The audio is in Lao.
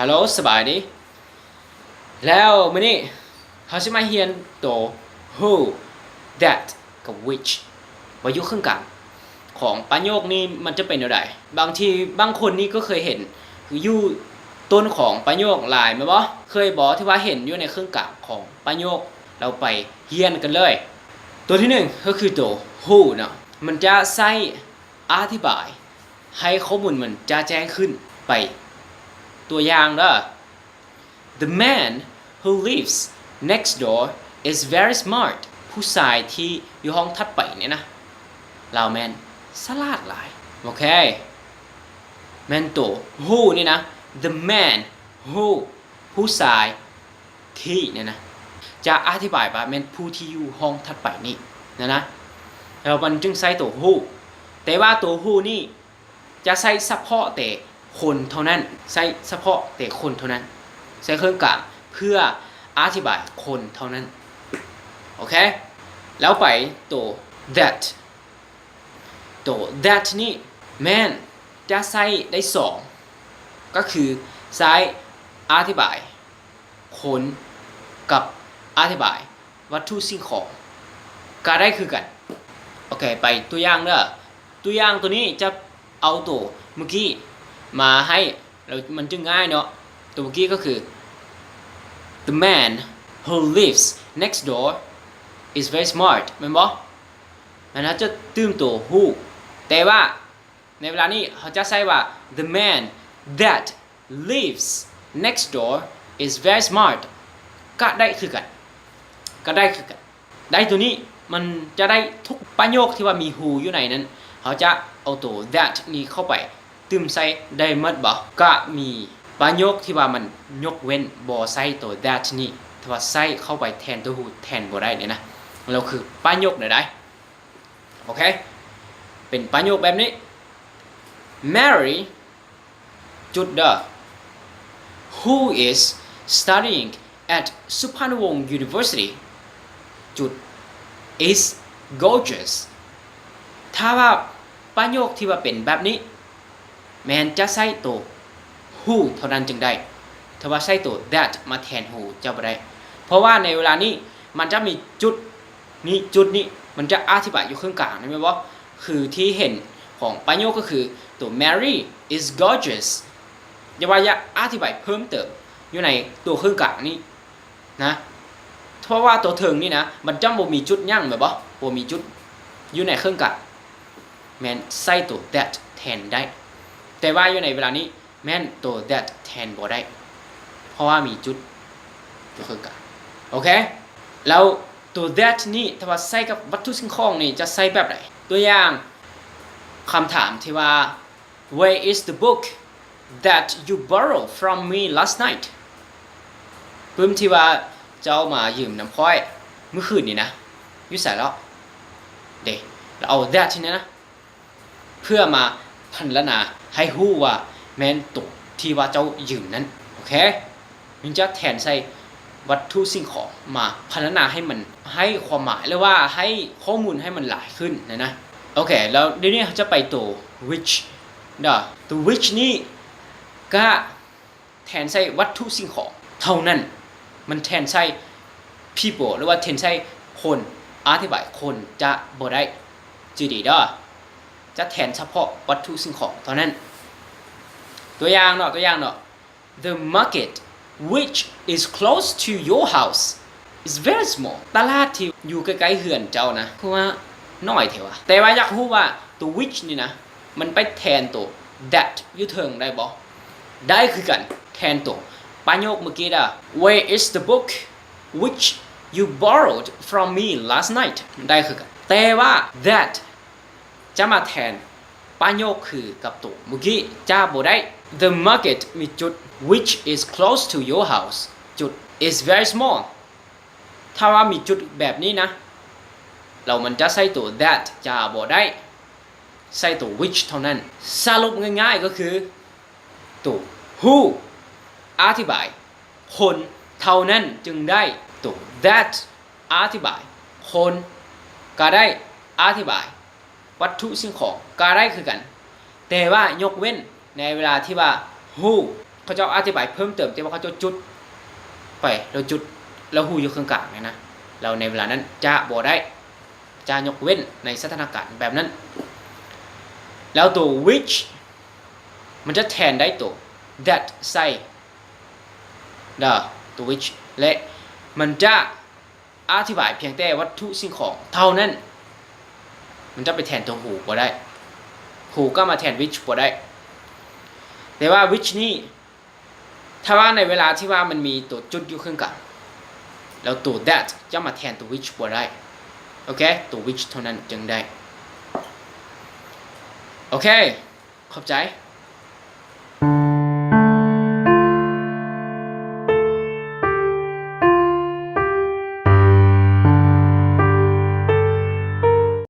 Hello ສະບາຍດີ. ແລ້ວມື້ນີ້ເຮົາຊິມາຮຽນໂຕ who, that ກັບ which ວ່າຢູ່ເຄິ່ງກາງຂອງປະໂຫຍກນີ້ມັນຈະເປັນແນວໃດ. ບາງທີບາງຄົນນີ້ກໍເຄີຍເຫັນຢູ່ຕົ້ນຂອງປະໂຫຍກຫຼາຍແມ່ນບໍ່? ເຄີຍບໍ່ທີ່ວ່າເຫັນຢູ່ໃນເຄິ່ງກາງຂອງປະໂຫຍກ ແລ້ວໄປຮຽນກັນເລີຍ. ໂຕທີໜຶ່ງກໍຄືໂຕ who ເນາະ, ມັນຈະໃຊ້ອະທິບາຍໃຫ້ຂໍ້ມູນມັນຈະແຈ້ງຂຶ້ນໄປ. ຕົວຢ່າງເດີ, The man who lives next door is very smart. ຜູ້ຊາຍທີ່ຢູ່ຫ້ອງຖັດໄປນີ້ນະ ລາວແມ່ນສະຫຼາດຫຼາຍ. ໂອເຄ ແມ່ນໂຕ who ນີ້ນະ, The man who ຜູ້ຊາຍທີ່ນີ້ນະ ຈະອະທິບາຍວ່າແມ່ນຜູ້ທີ່ຢູ່ຫ້ອງຖັດໄປນີ້ນະນະ, ແລ້ວມັນຈຶ່ງໃຊ້ໂຕ who. ແຕ່ວ່າໂຕ who ນີ້ ຈະໃຊ້ສະເພາະແຕ່ຄົນເທົ່ານັ້ນ, ໃຊ້ສະເພາະແຕ່ຄົນເທົ່ານັ້ນ, ໃຊ້ເຄິ່ງກາງເພື່ອອະທິບາຍຄົນເທົ່ານັ້ນ. ໂອເຄ ແລ້ວໄປໂຕ that. ໂຕ that ນີ້ແມ່ນຈະໃຊ້ໄດ້ສອງ, ກໍຄືໃຊ້ອະທິບາຍຄົນກັບອະທິບາຍວັດຖຸສິ່ງຂອງກໍໄດ້ຄືກັນ. ໂອເຄ ໄປຕົວຢ່າງເດີ. ຕົວຢ່າງຕົວນີ້ຈະເອົາໂຕເມື່ອກີ້ມາໃຫ້ ແລ້ວມັນຈຶ່ງງ່າຍເນາະ. ໂຕເມື່ອກີ້ກໍຄື The man who lives next door is very smart ແມ່ນບໍ່? ແມ່ນເຮົາຈະຕື່ມໂຕ who, ແຕ່ວ່າໃນເວລານີ້ເຮົາຈະໃຊ້ວ່າ The man that lives next door is very smart ກໍໄດ້ຄືກັນ, ກໍໄດ້ຄືກັນ. ໄດ້ໂຕນີ້ມັນຈະໄດ້ທຸກປະໂຫຍກທີ່ວ່າມີ who ຢູ່ໃນນັ້ນ, ເຮົາຈະເອົາໂຕ that ນີ້ເຂົ້າໄປຕື່ມໃສ່ໄດ້ໝົດບໍ່? ກະມີປະໂຫຍກທີ່ວ່າມັນຍົກເວັ້ນບໍ່ໃຊ້ໂຕ that ນີ້, ຖ້າວ່າໃຊ້ເຂົ້າໄປແທນໂຕ who ແທນບໍ່ໄດ້ນີ້ນະ, ແລ້ວຄືປະໂຫຍກໃດໆ. ໂອເຄ ເປັນປະໂຫຍກແບບນີ້, Mary ຈຸດເດີ who is studying at Suphanawong University ຈຸດ is gorgeous. ຖ້າວ່າປະໂຫຍກທີ່ວ່າເປັນແບບນີ້ ແມ່ນຈະໃຊ້ໂຕ who ເທົ່ານັ້ນຈຶ່ງໄດ້, ຖ້າວ່າໃຊ້ໂຕ that ມາແທນ who ຈະບໍ່ໄດ້, ເພາະວ່າໃນເວລານີ້ມັນຈະມີຈຸດນີ້, ຈຸດນີ້ມັນຈະອະທິບາຍຢູ່ເຄິ່ງກາງນີ້ແມ່ນບໍ່? ຄືທີ່ເຫັນຂອງປະໂຫຍກກໍຄືໂຕ Mary is gorgeous. ຢ່າວ່າຢາກອະທິບາຍເພີ່ມເຕີມຢູ່ໃນຕົວເຄິ່ງກາງນີ້ນະ, ເພາະວ່າຕົວເທິງນີ້ນະ ມັນຈະບໍ່ມີຈຸດຫຍັງແມ່ນບໍ່? ບໍ່ມີຈຸດຢູ່ໃນເຄິ່ງກາງ, ແມ່ນໃຊ້ໂຕ that ແທນໄດ້. ແຕ່ວ່າຢູ່ໃນເວລານີ້ ແມ່ນໂຕ that ແທນບໍ່ໄດ້ ເພາະວ່າມີຈຸດຢູ່ເຄິ່ງກາງ. ໂອເຄ ແລ້ວໂຕ that ນີ້ ຖ້າວ່າໃຊ້ກັບວັດຖຸສິ່ງຂອງນີ້ ຈະໃຊ້ແບບໃດ? ຕົວຢ່າງ ຄຳຖາມທີ່ວ່າ Where is the book that you borrowed from me last night? ປຶ້ມທີ່ວ່າເຈົ້າມາຢືມນຳຂ້ອຍມື້ຄືນນີ້ນະ ຢູ່ໃສແລ້ວ? ເດ ແລ້ວເອົາ that ນີ້ນະ ເພື່ອມາພັນລະນາໃຫ້ຮູ້ວ່າແມ່ນໂຕທີ່ວ່າເຈົ້າຢືມນັ້ນ. ໂອເຄ ມັນຈະແທນໃສ່ວັດຖຸສິ່ງຂອງມາພັນລະນາໃຫ້ມັນໃຫ້ຄວາມໝາຍ ຫຼືວ່າໃຫ້ຂໍ້ມູນໃຫ້ມັນຫຼາຍຂຶ້ນນະນະ. ໂອເຄ ແລ້ວດຽວນີ້ເຮົາຈະໄປໂຕ which ເດີ. ໂຕ which ນີ້ກະ ແທນໃສ່ວັດຖຸສິ່ງຂອງເທົ່ານັ້ນ, ມັນແທນໃສ່ people ຫຼືວ່າແທນໃສ່ຄົນ, ອະທິບາຍຄົນຈະບໍ່ໄດ້ ຈະດີເດີ, ຈະແທນສະເພາະວັດຖຸສິ່ງຂອງເທົ່ານັ້ນ. ຕົວຢ່າງເນາະ, ຕົວຢ່າງເນາະ, The market which is close to your house is very small. ຕະຫຼາດທີ່ຢູ່ໃກ້ໆເຮືອນເຈົ້ານະ ຄືວ່ານ້ອຍແທ້ວະ. ແຕ່ວ່າຢາກຮູ້ວ່າຕົວ which ນີ້ນະ ມັນໄປແທນໂຕ that ຢູ່ເທິງໄດ້ບໍ່? ໄດ້ຄືກັນ, ແທນໂຕປະໂຫຍກເມື່ອກີ້ດາ Where is the book which you borrowed from me last night? ໄດ້ຄືກັນ, ແຕ່ວ່າ that ຈະມາແທນປະໂຫຍກຄືກັບໂຕເມື່ອກີ້ຈະບໍ່ໄດ້. The market ມີຈຸດ which is close to your house ຈຸດ is very small. ຖ້າວ່າມີຈຸດແບບນີ້ນະ ແລ້ວມັນຈະໃຊ້ໂຕ that ຈະບໍ່ໄດ້, ໃຊ້ໂຕ which ເທົ່ານັ້ນ. ສະຫຼຸບງ່າຍໆກໍຄື ໂຕ who ອະທິບາຍຄົນເທົ່ານັ້ນຈຶ່ງໄດ້, ໂຕ that ອະທິບາຍຄົນກໍໄດ້, ອະທິບາຍ ວັດຖຸສິ່ງຂອງກໍໄດ້ຄືກັນ, ແຕ່ວ່າຍົກເວັ້ນໃນເວລາທີ່ວ່າ who ເຂົາເຈົ້າອະທິບາຍເພີ່ມເຕີມ ແຕ່ວ່າເຂົາເຈົ້າຈຸດໄປ ແລ້ວຈຸດ ແລ້ວຮູຢູ່ເຄິ່ງກາງນີ້ນະ ແລ້ວໃນເວລານັ້ນຈະບໍ່ໄດ້ ຈະຍົກເວັ້ນໃນສະຖານະການແບບນັ້ນ. ແລ້ວໂຕ which ມັນຈະແທນໄດ້ໂຕ that ໃສ່ the ໂຕ which ແລະ ມັນຈະອະທິບາຍພຽງແຕ່ວັດຖຸສິ່ງຂອງເທົ່ານັ້ນ. ມັນຈະໄປແທນໂຕ who ບໍ່ໄດ້. Who ກໍມາແທນ which ບໍ່ໄດ້. ແຕ່ວ່າ which ນີ້ ຖ້າວ່າໃນເວລາທີ່ວ່າມັນມີໂຕຈຸດຢູ່ເຄິ່ງກາງ ແລ້ວໂຕ that ຈະມາແທນໂຕ which ບໍ່ໄດ້. ໂອເຄ ໂຕ which ເທົ່ານັ້ນຈຶ່ງໄດ້. ໂອເຄ ຂອບໃຈ.